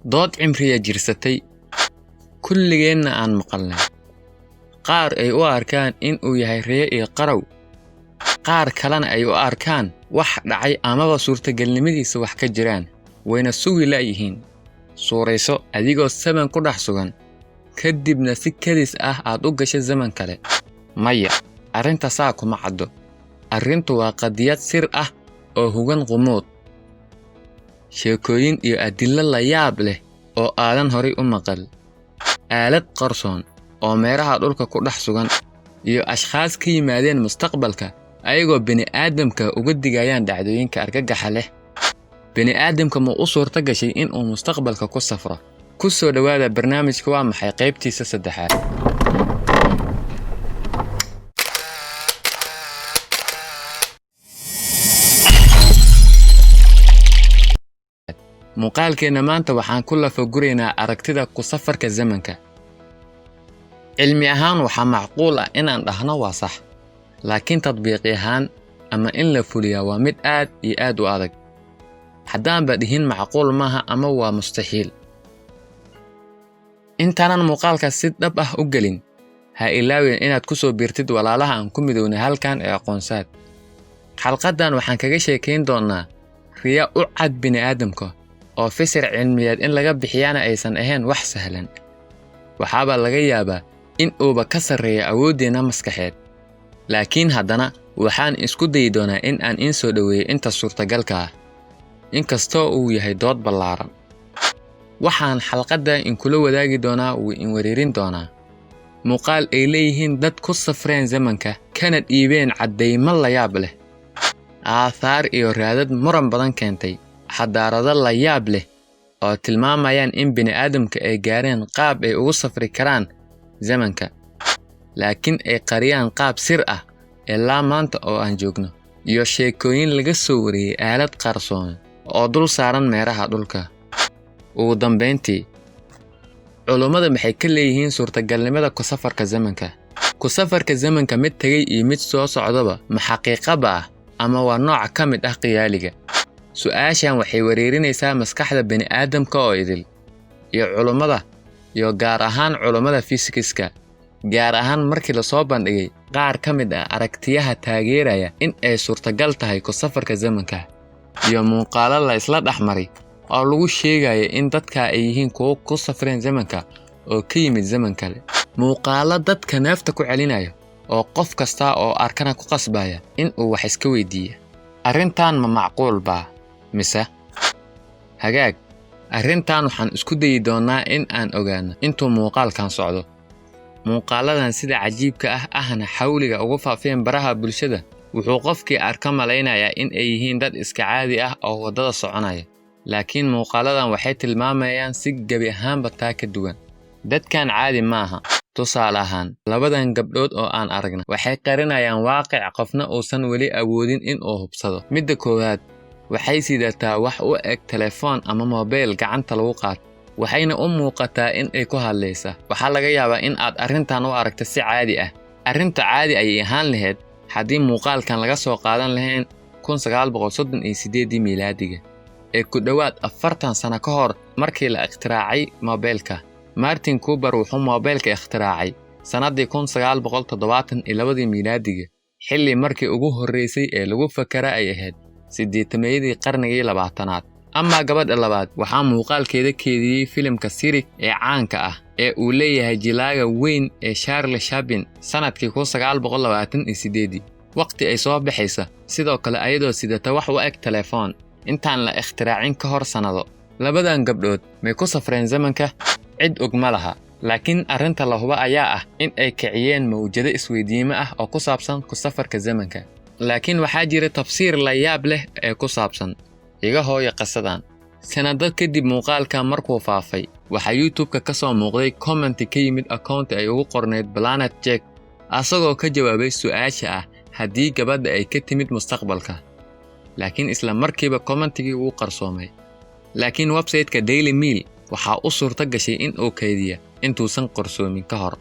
Dood cimriya jirsatay, kulligeenna aan maqalnay. Qaar ay u arkaan in uu yahay riyo iyo qarow, qaar kalena ay u arkaan wax dhacay amaba suurtagelnimadiisa wax ka jiraan, wayna sugi la'yihiin. Suurayso adigoo zaman ku dhex sugan, kadibna si kedis ah aad u gasho zaman kale. Maya, arrinta saa kuma caddo. Arrintu waa qadiyad sir ah oo hugan qumuud, sheekooyin iyo adillo la yaab leh oo aadan horay u maqal, aalad qarsoon oo meeraha dhulka ku dhex sugan, iyo ashkhaas ka yimaadeen mustaqbalka ayagoo bini'aadamka uga digayaan dhacdooyinka argagaxa leh. Bini'aadamka ma u suurta gashay in uu mustaqbalka ku safro? Ku soo dhowaada barnaamijka Waa Maxay qaybtiisa saddexaad. Muuqaalkeenna maanta waxaan ku lafaguraynaa aragtida ku safarka zamanka. Cilmi ahaan waxaa macquul ah inaan dhahno waa sax, laakiin tadbiiqi ahaan ama in la fuliyaa waa mid aad iyo aad u adag. Haddaanba dhihin macquul maaha ama waa mustaxiil. Intaanan muuqaalka si dhab ah u gelin, ha ilaawin inaad ku soo biirtid walaalaha aan ku midownay halkan ee Aqoonsaad. Xalqaddan waxaan kaga sheekayn doonnaa riya u cad bini'aadamka oo fisir cilmiyeed in laga bixiyana aysan ahayn wax sahlan. Waxaaba laga yaabaa in uuba ka sarreeyo awooddeenna maskaxeed. Laakiin haddana waxaan isku dayi doonaa in aan in soo dhoweeyo inta suurtagalka ah, inkastoo uu yahay dood ballaaran. Waxaan xalqaddan inkula wadaagi doonaa wuu in wereerin doonaa. Muuqaal ay leeyihiin dad ku safreen zamanka kana dhiibeen caddaymo la yaab leh, aathaar iyo raadad muran badan keentay, xadaarado la yaab leh oo tilmaamayaan in bini'aadamka ay gaareen qaab ay ugu safri karaan zamanka, laakiin ay qariyaan qaab sir ah ilaa maanta oo aan joogno, iyo sheekooyin laga soo wariyey aalad qarsoon oo dul saaran meeraha dhulka. Ugu dambayntii, culummada maxay ka leeyihiin suurtagalnimada ku safarka zamanka? Ku safarka zamanka mid tegay iyo mid soo socdaba ma xaqiiqaba ah ama waa nooc ka mid ah khiyaaliga? Su'aashan waxay wereerinaysaa maskaxda bini'aadamka oo idil, iyo culummada, iyo gaar ahaan culummada fiisikiska, gaar ahaan markii la soo bandhigay qaar ka mid ah aragtiyaha taageeraya in ay suurtagal tahay ku safarka zamanka, iyo muuqaallo la isla dhexmaray oo lagu sheegayo in dadka ay yihiin kuwo ku safreen zamanka oo ka yimid zaman kale. Muuqaallo dadka neefta ku celinaya oo qof kasta oo arkana ku qasbaya in uu wax iska weydiiya. Arrintan ma macquul baa mise? Hagaag, arrintan waxaan isku dayi doonaa in aan ogaano intuu muuqaalkan socdo. Muuqaaladan sida cajiibka ah ahna xawliga ugu faafeen baraha bulshada, wuxuu qofkii arka malaynayaa in ay yihiin dad iska caadi ah oo waddada soconaya. Laakiin muuqaaladan waxay tilmaamayaan si gebi ahaanba taa ka duwan. Dadkan caadi maaha. Tusaale ahaan, labadan gabdhood oo aan aragna waxay qarinayaan waaqic qofna uusan weli awoodin in uu hubsado. Midda koowaad, waxay sidataa wax u eg telefoon ama mobayl gacanta lagu qaato, waxayna u muuqataa in ay ku hadlaysa. Waxaa laga yaabaa in aad arrintan u aragto si caadi ah. Arrinta caadi ayay ahaan lahayd haddii muuqaalkan laga soo qaadan lahayn 1938 miilaadiga, ee ku dhowaad 40 sano ka hor markii la ikhtiraacay mobaylka. Martin Cooper wuxuu mobaylka ikhtiraacay sannaddii 1972 miilaadiga, xilli markii ugu horreysay ee lagu fakara ay ahayd 80-meeyadii qarnigii 20aad. Amaa gabadha labaad waxaa muuqaalkeeda keediyey filimka Sirig ee caanka ah ee uu leeyahay jilaaga weyn ee Charlie Chaplin sanadkii 1928, waqti ay soo baxaysa sidoo kale ayadoo sidata wax u eg telefoon intaan la ikhtiraacin ka hor sannado. Labadan gabdhood may ku safreen zamanka? Cid og ma laha, laakiin arrinta la huba ayaa ah in ay kiciyeen mawjado isweydiimo ah oo ku saabsan ku safarka zamanka. Laakiin waxaa jira tafsiir la yaab leh ee ku saabsan. Iga hooya qisadan. Sanado kadib muuqaalka markuu faafay, waxaa YouTube-ka ka soo muuqday commenti ka yimid account ay ugu qornayd Planet Jack, asagoo ka jawaabay su'aasha ah haddii gabadha ay ka timid mustaqbalka. Laakiin isla markiiba commentigii wuu qarsoomay. Laakiin website-ka Daily Mail waxaa u suurta gashay in uu kaydiya intuusan qarsoomin ka hor.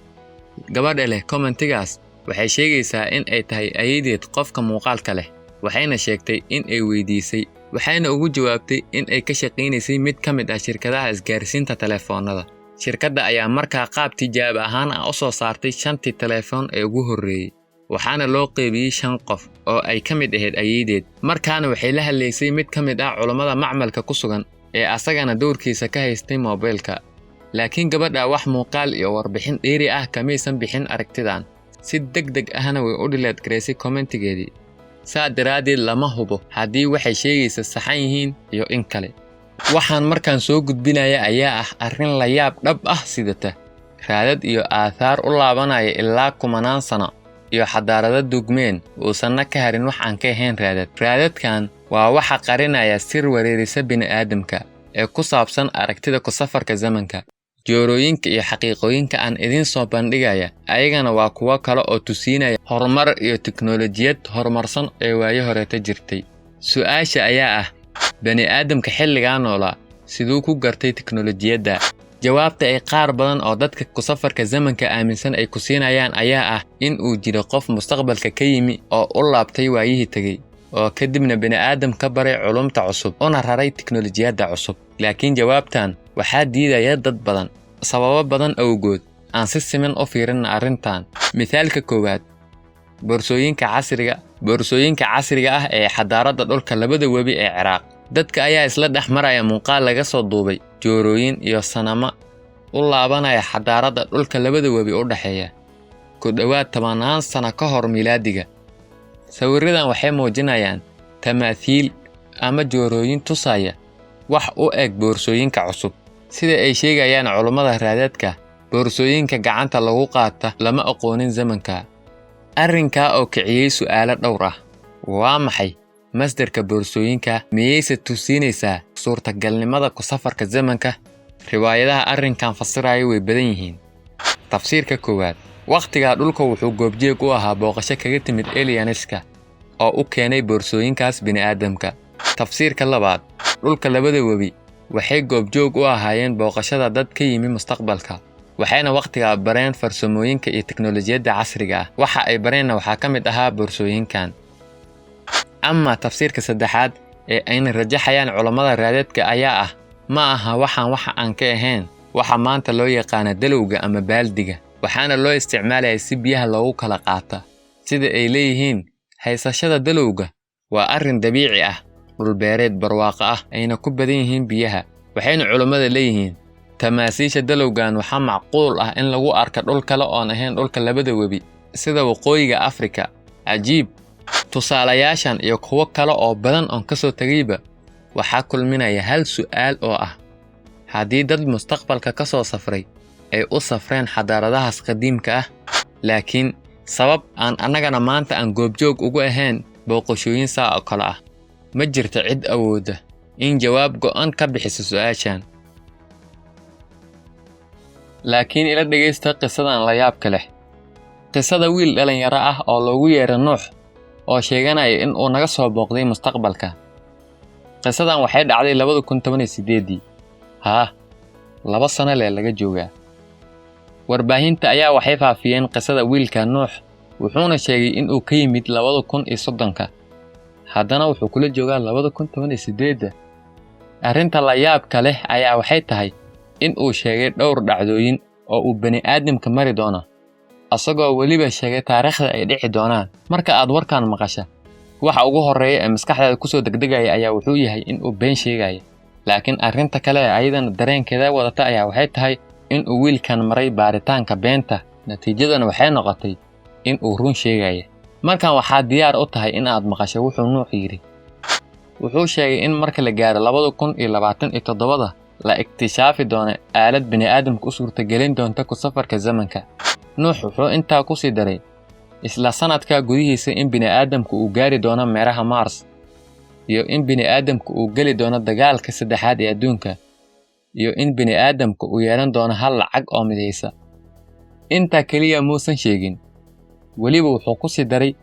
Gabadha leh commentigaas waxay sheegaysaa in ay tahay ayadeed qofka muuqaalka leh, waxayna sheegtay in ay weydiisay Waxayna ugu jawaabtay in ay ka shaqaynaysay mid ka mid ah shirkadaha isgaarsiinta telefoonada. Shirkadda ayaa markaa qaab tijaabo ahaan ah u soo saartay shantii telefoon ee ugu horreeyey, waxaana loo qeybiyey shan qof oo ay ka mid ahayd ayeeydeed. Markaana waxay la hadlaysay mid ka mid ah culummada macmalka ku sugan ee asagana dowrkiisa ka haystay moobilka. Laakiin gabadha wax muuqaal iyo warbixin dheeri ah kamaysan bixin aragtidan. Si degdeg ahna way u delete garaysay commentigeedii. Saa daraaddeed lama hubo haddii waxay sheegaysa saxan yihiin iyo in kale. Waxaan markaan soo gudbinaya ayaa ah arrin la yaab dhab ah sidata. Raadad iyo aathaar u laabanaya ilaa kumanaan sano iyo xadaarado dugmeen uusanna ka harin wax aan ka ahayn raadad. Raadadkan waa waxa qarinaya sir wareerisa bini'aadamka ee ku saabsan aragtida ku safarka zamanka. Joorooyinka iyo xaqiiqooyinka aan idiin soo bandhigaya ayagana waa kuwo kale oo tusiinaya horumar iyo tiknoolajiyad horumarsan ee waayo horeeta jirtay. Su'aasha ayaa ah, bani'aadamka xilligaa noolaa siduu ku gartay tiknoolajiyadda? Jawaabta ay qaar badan oo dadka ku safarka zamanka aaminsan ay ku siinayaan ayaa ah in uu jiro qof mustaqbalka ka yimi oo u laabtay waayihii tegey, oo kadibna bini'aadam ka baray culumta cusub una raray tiknoolajiyadda cusub. Laakiin jawaabtan waxaa diidaya dad badan sababo badan awgood. Aan si siman u fiirinna arrintan. Mithaalka koowaad, boorsooyinka casriga ah ee xadaaradda dhulka labada webi ee Ciraaq. Dadka ayaa isla dhex maraya muuqaal laga soo duubay joorooyin iyo sanama u laabanaya xadaaradda dhulka labada webi u dhexeeya ku dhowaad 10-aan sano ka hor miilaadiga. Sawirradan waxay muujinayaan tamaathiil ama joorooyin tusaya wax u eg boorsooyinka cusub. Sida ay sheegayaan culummada raadadka, boorsooyinka gacanta lagu qaata lama aqoonin zamanka. Arrinkaa oo kiciyey su'aalo dhowr ah. Waa maxay masdarka boorsooyinka? Miyayse tusinaysaa suurtagalnimada ku safarka zamanka? Riwaayadaha arrinkan fasiraya way badan yihiin. Tafsiirka koowaad, wakhtigaa dhulka wuxuu goobjeeg u ahaa booqasho kaga timid alienska oo u keenay boorsooyinkaas bini'aadamka. Tafsiirka labaad, dhulka labada webi waxay goobjoog u ahaayeen booqashada dad ka yimi mustaqbalka, waxayna wakhtigaa bareen farsamooyinka iyo teknolojiyadda casriga ah. Waxa ay bareenna waxaa ka mid ahaa boorsooyinkan. Ama tafsiirka saddexaad ee ayna rajaxayaan culammada raadadka ayaa ah, ma aha waxaan waxa aan ka ahayn waxa maanta loo yaqaana dalowga ama baaldiga, waxaana loo isticmaalaya si biyaha loogu kala qaata. Sida ay leeyihiin, haysashada dalowga waa arrin dabiici ah, dhulbeereed barwaaqo ah ayna ku badan yihiin biyaha. Waxayna culammada leeyihiin, tamaasiisha dalowgan waxaa macquul ah in lagu arka dhul kale oon ahayn dhulka labada webi, sida waqooyiga Afrika. Cajiib! Tusaalayaashan iyo kuwo kale oo badan oon ka soo tegayba waxaa kulminaya hal su'aal oo ah, haddii dad mustaqbalka ka soo safray ay u safreen xadaaradahaas qadiimka ah, laakiin sabab aan annagana maanta aan goobjoog ugu ahayn booqashooyin saa oo kale ah, ma jirto cid awoodda in jawaab go'an ka bixiso su'aashan. Laakiin ila dhegaysta qisadan la yaabka leh. Qisada wiil dhalinyaro ah oo loogu yeero Nuux oo sheeganaya in uu naga soo booqday mustaqbalka. Qisadan waxay dhacday 2018-dii. Haa, 2 sano leh laga joogaa. Warbaahinta ayaa waxay faafiyeen qisada wiilka Nuux, wuxuuna sheegay in uu ka yimid 2030-ka. Haddana wuxuu kula joogaa 2018-da. Arrinta la yaabka leh ayaa waxay tahay in uu sheegay dhowr dhacdooyin oo uu bani'aadamka mari doono, asagoo weliba sheegay taariikhda ay dhici doonaan. Marka aad warkan maqasha, waxa ugu horreeya ee maskaxdaada kusoo degdegaya ayaa wuxuu yahay in uu been sheegayo. Laakiin arrinta kale ee ayadana dareenkeeda wadata ayaa waxay tahay in uu wiilkan maray baaritaanka beenta, natiijadana waxay noqotay in uu run sheegaya. Markan waxaad diyaar u tahay in aad maqasho wuxuu Nuux yidhi. Wuxuu sheegay in marka la gaaro 2027-da la ikhtishaafi doono aalad bini'aadamka u suurtagelin doonta ku safarka zamanka. Nuux wuxuu intaa ku sii daray isla sanadka gudihiisa in bini'aadamku uu gaari doono meeraha Mars, iyo in bini'aadamku uu geli doono dagaalka saddexaad ee adduunka, iyo in bini'aadamku uu yeelan doono hal lacag oo midaysa. Intaa keliya muusan sheegin, weliba wuxuu ku sii daray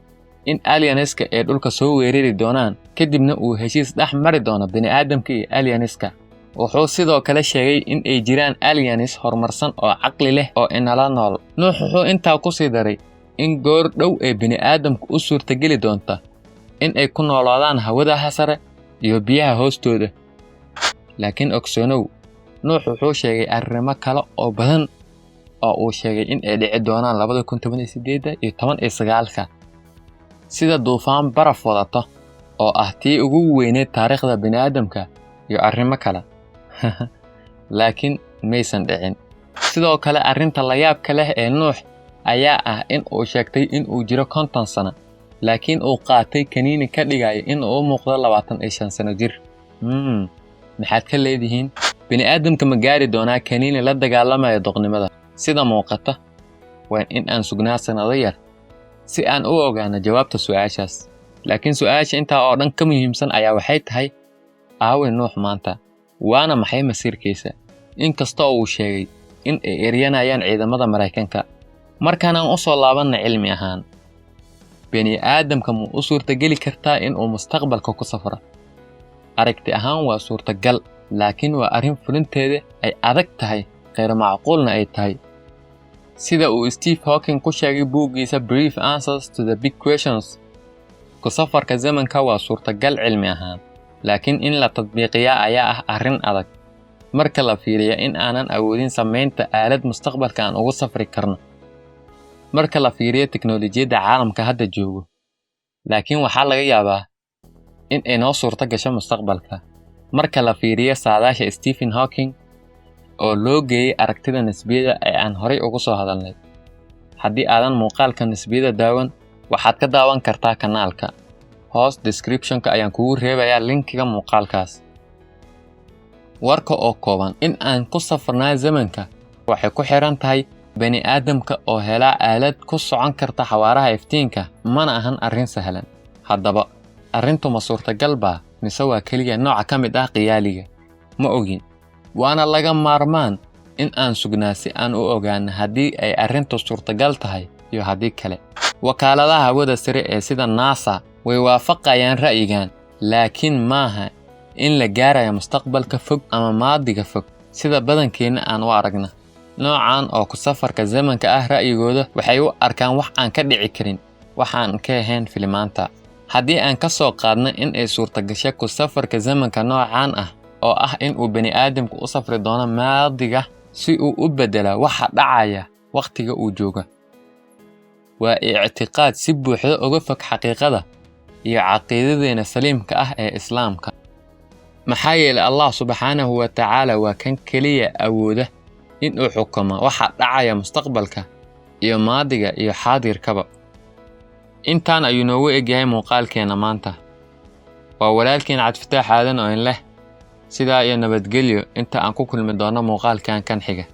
in alienska ay dhulka soo weerari doonaan, kadibna uu heshiis dhex mari doono bini'aadamka iyo alienska. Wuxuu sidoo kale sheegay in ay jiraan aliens horumarsan oo caqli leh oo inala nool. Nuux wuxuu intaa ku sii daray in goor dhow ee bini'aadamku u suurtageli doonta in ay ku noolaadaan hawadaha sare. iyo biyaha hoostooda. Laakiin ogsoonow, Nuux wuxuu sheegay arrimo kale oo badan oo uu sheegay in ay dhici doonaan 2018 iyo 19-ka, sida duufaan baraf wadato oo ah tii ugu weyneyd taariikhda bini'aadamka iyo arrimo kale. Laakiin maysan dhicin. Sidoo kale, arrinta layaabka leh ee Nuux ayaa ah in uu sheegtay in uu jiro 50 sano, laakiin uu qaatay kaniini ka dhigaya in uu u muuqdo 25 sano jir. Maxaad ka leedihiin? Bini'aadamka ma gaari doonaa kaniini la dagaalamaya doqnimada? Sida muuqata, waa in aan sugnaa sannado yar si aan u ogaano jawaabta su'aashaas. Laakiin su'aasha intaa oo dhan ka muhiimsan ayaa waxay tahay: aaway Nuux maanta? Waana maxay masiirkiisa? Inkasta oo uu sheegay in ay eryanayaan ciidamada Maraykanka. Markaan aan u soo laabanna cilmi ahaan, bini'aadamka ma u suurtageli kartaa in uu mustaqbalka ku safro? Aragti ahaan waa suurtagal, laakiin waa arrin fulinteeda ay adag tahay, kheyr macquulna ay tahay. Sida uu Steve Hawking ku sheegay buuggiisa Brief Answers to the Big Questions, ku safarka zamanka waa suurtagal cilmi ahaan, laakiin in la tadbiiqiyaa ayaa ah arrin adag. Marka la fiiriyo in aanan awoodin samaynta aalad mustaqbalka aan ugu safri karno, marka la fiiriyo teknoolojiyadda caalamka hadda joogo. Laakiin waxaa laga yaabaa in ay noo suurto gasho mustaqbalka. Marka la fiiriyo saadaasha Stephen Hawking oo loo geeyay aragtida nisbiyada ee aan horay ugu soo hadalnay. Haddii aadan muuqaalka nisbiyada daawan, waxaad ka daawan kartaa kanaalka. Hoos description-ka ayaan kugu reebayaa linkiga muuqaalkaas. Warka oo kooban, in aan ku safarnaa zamanka waxay ku xiran tahay bani'aadamka oo helaa aalad ku socon karta xawaaraha iftiinka, mana ahan arrin sahlan. Haddaba, arrintu ma suurtagal baa mise waa keliya nooc ka mid ah khiyaaliga? Ma ogin. Waana laga maarmaan in aan sugnaa si aan u ogaano haddii ay arrintu suurtagal tahay iyo haddii kale. Wakaaladaha hawada sare ee sida NASA way waafaqayaan ra'yigan, laakiin maaha in la gaarayo mustaqbalka fog ama maadiga fog sida badankeenna aan u aragna. Noocan oo ku safarka zamanka ah ra'yigooda waxay u arkaan wax aan ka dhici karin, waxaan ka ahayn filimaanta. Haddii aan ka soo qaadno in ay suurtagasho ku safarka zamanka noocan ah, oo ah in uu bani'aadamku u safri doono maadiga si uu u beddela waxa dhacaya wakhtiga uu jooga, waa ictiqaad si buuxda uga fog xaqiiqada iyo caqiidadeena saliimka ah ee Islaamka. Maxaa yeelay, Allah subxaanahu wa tacaala waa kan keliya awooda in uu xukumo waxa dhacaya mustaqbalka iyo maadiga iyo xaadirkaba. Intaan ayuu noogu egyahay muuqaalkeena maanta. Waa walaalkiin Cabdifataax Aadan oo in leh sidaa iyo nabadgelyo inta aan ku kulmi doono muuqaalkan kan xiga.